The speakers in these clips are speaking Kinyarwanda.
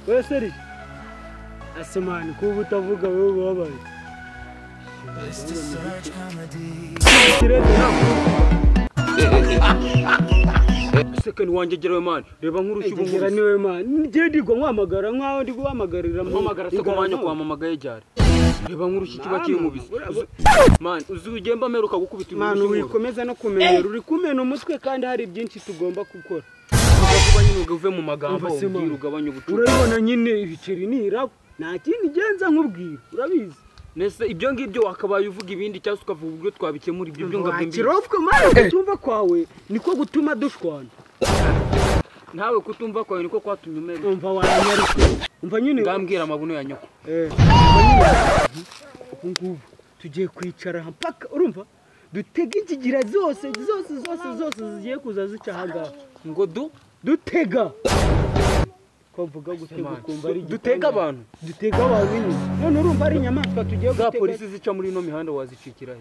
Wewe seri asemani kuba utavuga wewe wabaye. Second wanjye gerawe man reba nk'urushyi ubungu niwe man ngiye ndigwa nkwamagara nkaho ndi guhamagarira mpamagara se kumanya kwamamagaye cyane reba nk'urushyi kiba kiri mubisi man uzi ugemba meruka gukubita man wikomeza no kumenyera uri kumena umutwe kandi hari byinshi tugomba gukora kuba nyine uve mu magambo ubwira ugabanya ubucuti urabona nyine ibiceri ni irabo nta kindi genza nkubwira urabizi nese ibyo ngibyo wakabaye uvuga ibindi cyangwa ukavuga ubwo twabikemura ibyo byo ngabyo kirofwe mara kutumva kwawe niko gutuma dushwana nawe kutumva kwawe niko kwatumye umera umva wanyaruka umva nyine ngambwira amabuno ya nyoko ubu ngubu tugiye kwicara mpaka urumva dutega injigira zose zose zose zose zigiye kuza zica ahangaha ngo dutega ko mvuga gutega ukumva ari dutega abantu dutega abantu nyine none urumva ari inyamaswa tugiye gutega za polisi zica muri ino mihanda wazicikira he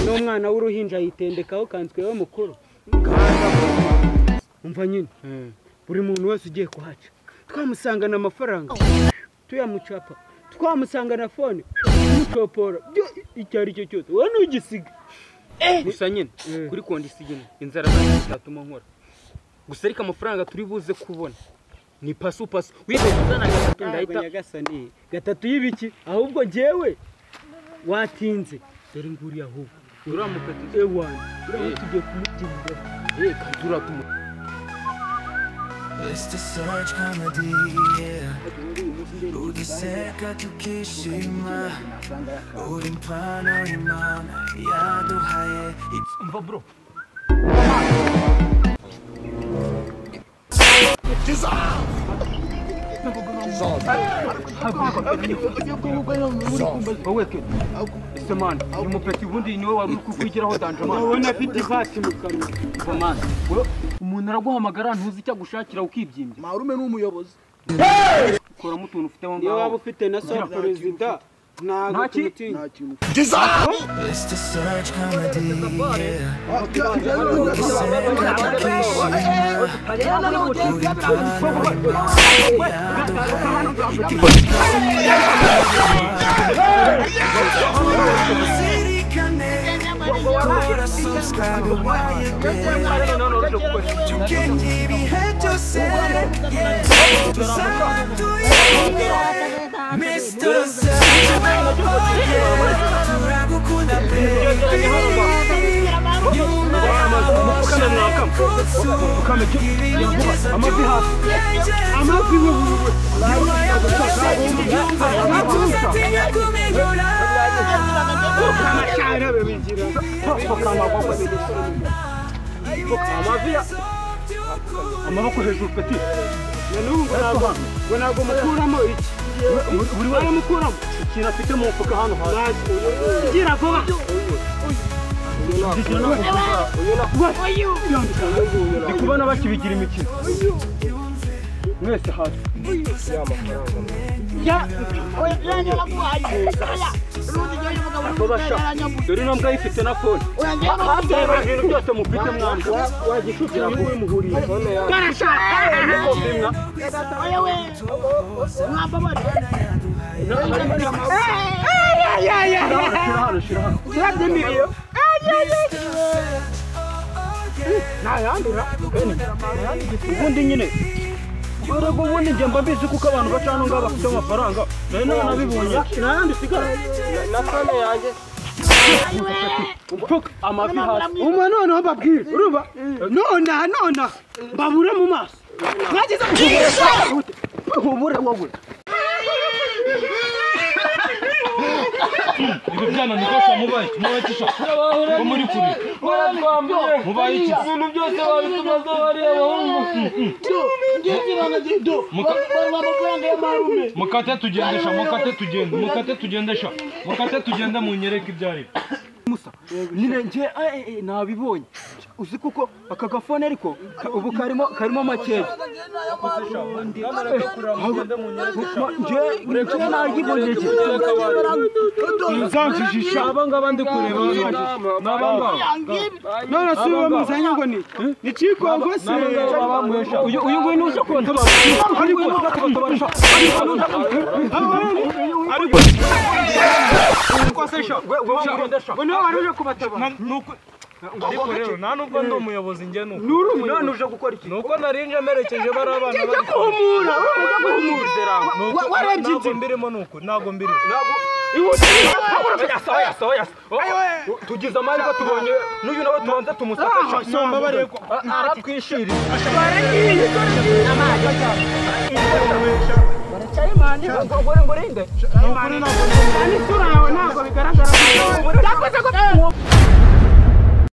n'umwana w'uruhinja yitendekaho kanswe we mukuru umva nyine buri muntu wese ugiye kuhaca twamusangana amafaranga tuyamucapa twamusangana fone tumutopora icyo ari cyo cyose wowe ntugisiga gusa nyine kuri kondisiyo inzara zatuma nkora gusa ariko amafaranga turi buze kubona ni pasu pasu wibeshye uzana gatatu ndahita nyagasani gatatu y'ibiki ahubwo njyewe watinze dore nguriya ahubwo uramupeti ewana uriya tugiye kumubyinira kandi uratuma Mr. Search Comedy, yeah. Uduseka tukishima uri impano Imana yaduhaye. Umva bro Semana uyu mupeti ubundi niwe wari kukwigiraho danje man ubona afite ivati mu kanwa man umuntu araguhamagara ntuzi icyo agushakira ukibyimbya marume ni umuyobozi koramo utuntu ufite aho niyo waba ufite na so perezida ntago tumutinya Mr. Search Comedy, yeah. Uduseka tukishima uri impano Imana yaduhaye. Kora subscribe while you're there. Tugende ibihe byose, yeah. Tuzaba tuyumve. Mr. Search, oh yeah. Turagukunda baby. Nyuma yaho ushaka kutsura ibintu byiza by'ubwenge. Nyuma ya byose tubyumva ntituzatinya kumenyura. Amaboko hejuru peti ngo ntabwo mukuramo iki buri wese mukuramo ikintu afite mu mufuka hano hasi gira vuba ndi kubona bakibigira imikino mwese hasi dore ino mbwa ifite na fone hafi ibintu byose mufite mwana wagishukira wowe muhuriye ubundi nyine urego ubundi njye mba mbizi kuko abantu baca hano ngaha bafite amafaranga nari nabibonye nayandi usigara na fone yanjye amavi hasi umva noneho mbabwire urumva nonaha nonaha mbabure mu maso mwagize ubure wowe Ibyo byana nikosha mubaye mubaye ko muri kuri mubaye iki ibintu byose babitumaze bariya bahungu mukate tugendesha mukate tugende mukate tugendesha mukate tugende munyereke ibyo ari Musa nyine nje nabibonye Uzi kuko aka gafone ariko ubu karimo makeya. Nje naribonye. Nzanjijisha Aba ngaba ndi kureba n'aba ngaba. None si uwo muzanye ngo ni ni Cikongo se? Uyu nguyu nuje kubatabara. Ariko nuje kubatabara. Ariko sesha we niwe wari uje kubatabara. Ariko rero nta nubwo ndi umuyobozi njye nuko. None uje gukora iki? Nuko narinje merekeje bari abana bari Guhumura, uravuga guhumura. Warebye ntabwo inzira. mbirimo nuko ntabwo mbirimo. Tugize amahirwe tubonye n'uyu nawe tubanza tumusakasha. Aratwishiriye. Isura yawe ntabwo bigaragara.